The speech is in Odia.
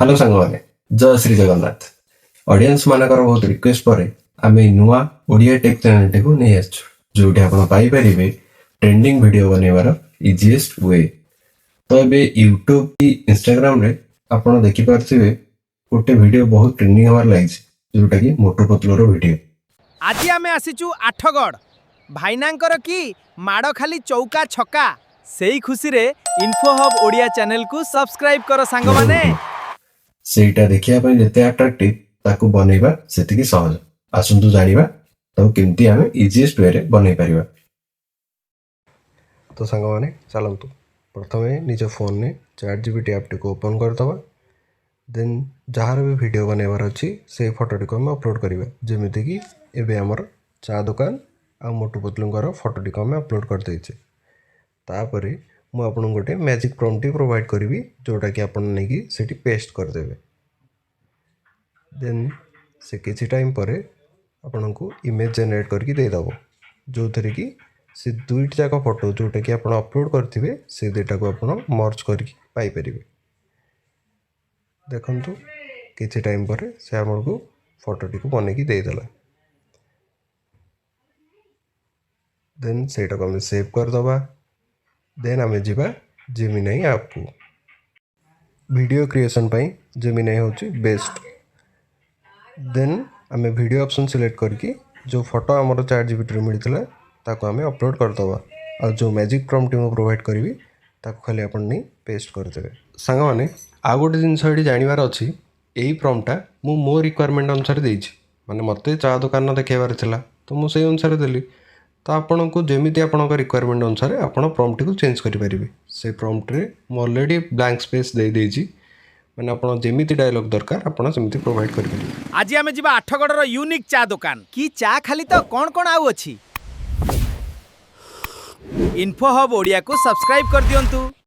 ହ୍ୟାଲୋ ସାଙ୍ଗମାନେ, ଜୟ ଶ୍ରୀ ଜଗନ୍ନାଥ। ଅଡ଼ିଏନ୍ସ ମାନଙ୍କର ବହୁତ ରିକ୍ୱେଷ୍ଟ ପରେ ଆମେ ଏଇ ନୂଆ ଓଡ଼ିଆ ଟେକ୍ ଚ୍ୟାନେଲଟିକୁ ନେଇ ଆସିଛୁ, ଯୋଉଠି ଆପଣ ପାଇପାରିବେ ଟ୍ରେଣ୍ଡିଂ ଭିଡ଼ିଓ ବନେଇବାର ଇଜିଏଷ୍ଟ we. ତ ଏବେ ୟୁଟ୍ୟୁବ କି ଇନଷ୍ଟାଗ୍ରାମରେ ଆପଣ ଦେଖିପାରୁଥିବେ, ଗୋଟେ ଭିଡ଼ିଓ ବହୁତ ଟ୍ରେଣ୍ଡିଂ ହେବାରେ ଲାଗିଛି, ଯୋଉଟାକି ମୋଟୁ ପତଲୁର ଭିଡ଼ିଓ। ଆଜି ଆମେ ଆସିଛୁ ଆଠଗଡ଼। ଭାଇନାଙ୍କର କି ମାଡ଼, ଖାଲି ଚୌକା ଛକା। ସେଇ ଖୁସିରେ ଇନଫୋ ହବ୍ ଓଡ଼ିଆ ଚ୍ୟାନେଲକୁ ସବସ୍କ୍ରାଇବ କର ସାଙ୍ଗମାନେ। ସେଇଟା ଦେଖିବା ପାଇଁ ଯେତେ ଆଟ୍ରାକ୍ଟିଭ, ତାକୁ ବନେଇବା ସେତିକି ସହଜ। ଆସନ୍ତୁ ଜାଣିବା ତାକୁ କେମିତି ଆମେ ଇଜିଏଷ୍ଟ ୱେରେ ବନେଇ ପାରିବା। ତ ସାଙ୍ଗମାନେ, ଚାଲନ୍ତୁ ପ୍ରଥମେ ନିଜ ଫୋନରେ ଚାଟ୍ ଜିପିଟି ଆପ୍ଟିକୁ ଓପନ୍ କରିଦେବା। ଦେନ୍ ଯାହାର ବି ଭିଡ଼ିଓ ବନେଇବାର ଅଛି, ସେଇ ଫଟୋଟିକୁ ଆମେ ଅପଲୋଡ଼ କରିବା। ଯେମିତିକି ଏବେ ଆମର ଚା ଦୋକାନ ଆଉ ମୋଟୁ ପତଲୁଙ୍କର ଫଟୋଟିକୁ ଆମେ ଅପଲୋଡ଼ କରିଦେଇଛେ। ତାପରେ ମୁଁ ଆପଣଙ୍କୁ ଗୋଟେ ମ୍ୟାଜିକ୍ ପ୍ରମ୍ପଟି ପ୍ରୋଭାଇଡ଼ କରିବି, ଯେଉଁଟାକି ଆପଣ ନେଇକି ସେଠି ପେଷ୍ଟ କରିଦେବେ। ଦେନ୍ ସେ କିଛି ଟାଇମ୍ ପରେ ଆପଣଙ୍କୁ ଇମେଜ୍ ଜେନେରେଟ୍ କରିକି ଦେଇଦେବ, ଯେଉଁଥିରେ କି ସେ ଦୁଇଟି ଯାକ ଫଟୋ ଯେଉଁଟାକି ଆପଣ ଅପଲୋଡ଼ କରିଥିବେ, ସେ ଦୁଇଟାକୁ ଆପଣ ମର୍ଜ କରିକି ପାଇପାରିବେ। ଦେଖନ୍ତୁ, କିଛି ଟାଇମ୍ ପରେ ସେ ଆମକୁ ଫଟୋଟିକୁ ବନେଇକି ଦେଇଦେଲା। ଦେନ୍ ସେଇଟାକୁ ଆମେ ସେଭ୍ କରିଦେବା। ଦେନ୍ ଆମେ ଯିବା ଜେମିନାଇ ଆପ୍କୁ। ଭିଡ଼ିଓ କ୍ରିଏସନ୍ ପାଇଁ ଜେମିନାଇ ହେଉଛି ବେଷ୍ଟ। ଦେନ୍ ଆମେ ଭିଡ଼ିଓ ଅପସନ୍ ସିଲେକ୍ଟ କରିକି ଯେଉଁ ଫଟୋ ଆମର ଚାଟ୍ ଜିପିଟିରୁ ମିଳିଥିଲା, ତାକୁ ଆମେ ଅପଲୋଡ଼ କରିଦେବା। ଆଉ ଯେଉଁ ମ୍ୟାଜିକ୍ ପ୍ରମ୍ପଟି ମୁଁ ପ୍ରୋଭାଇଡ଼ କରିବି, ତାକୁ ଖାଲି ଆପଣ ନେଇ ପେଷ୍ଟ କରିଦେବେ। ସାଙ୍ଗମାନେ, ଆଉ ଗୋଟେ ଜିନିଷ ଏଠି ଜାଣିବାର ଅଛି। ଏଇ ପ୍ରମ୍ପଟଟା ମୁଁ ମୋ ରିକ୍ୱାରମେଣ୍ଟ ଅନୁସାରେ ଦେଇଛି। ମାନେ ମୋତେ ଚା ଦୋକାନ ଦେଖେଇବାର ଥିଲା, ତ ମୁଁ ସେଇ ଅନୁସାରେ ଦେଲି। ତ ଆପଣଙ୍କୁ ଯେମିତି ଆପଣଙ୍କ ରିକ୍ୱାରମେଣ୍ଟ ଅନୁସାରେ ଆପଣ ପ୍ରମ୍ପଟିକୁ ଚେଞ୍ଜ କରିପାରିବେ। ସେ ପ୍ରମ୍ପଟରେ ମୁଁ ଅଲରେଡ଼ି ବ୍ଲାଙ୍କ ସ୍ପେସ୍ ଦେଇଦେଇଛି। ମାନେ ଆପଣ ଯେମିତି ଡାଇଲଗ୍ ଦରକାର, ଆପଣ ସେମିତି ପ୍ରୋଭାଇଡ଼ କରିପାରିବେ। ଆଜି ଆମେ ଯିବା ଆଠଗଡ଼ର ୟୁନିକ୍ ଚା ଦୋକାନ। କି ଚା ଖାଲି ତ, କ'ଣ କ'ଣ ଆଉ ଅଛି? ଇନଫୋ ହବ୍ ଓଡ଼ିଆକୁ ସବସ୍କ୍ରାଇବ କରିଦିଅନ୍ତୁ।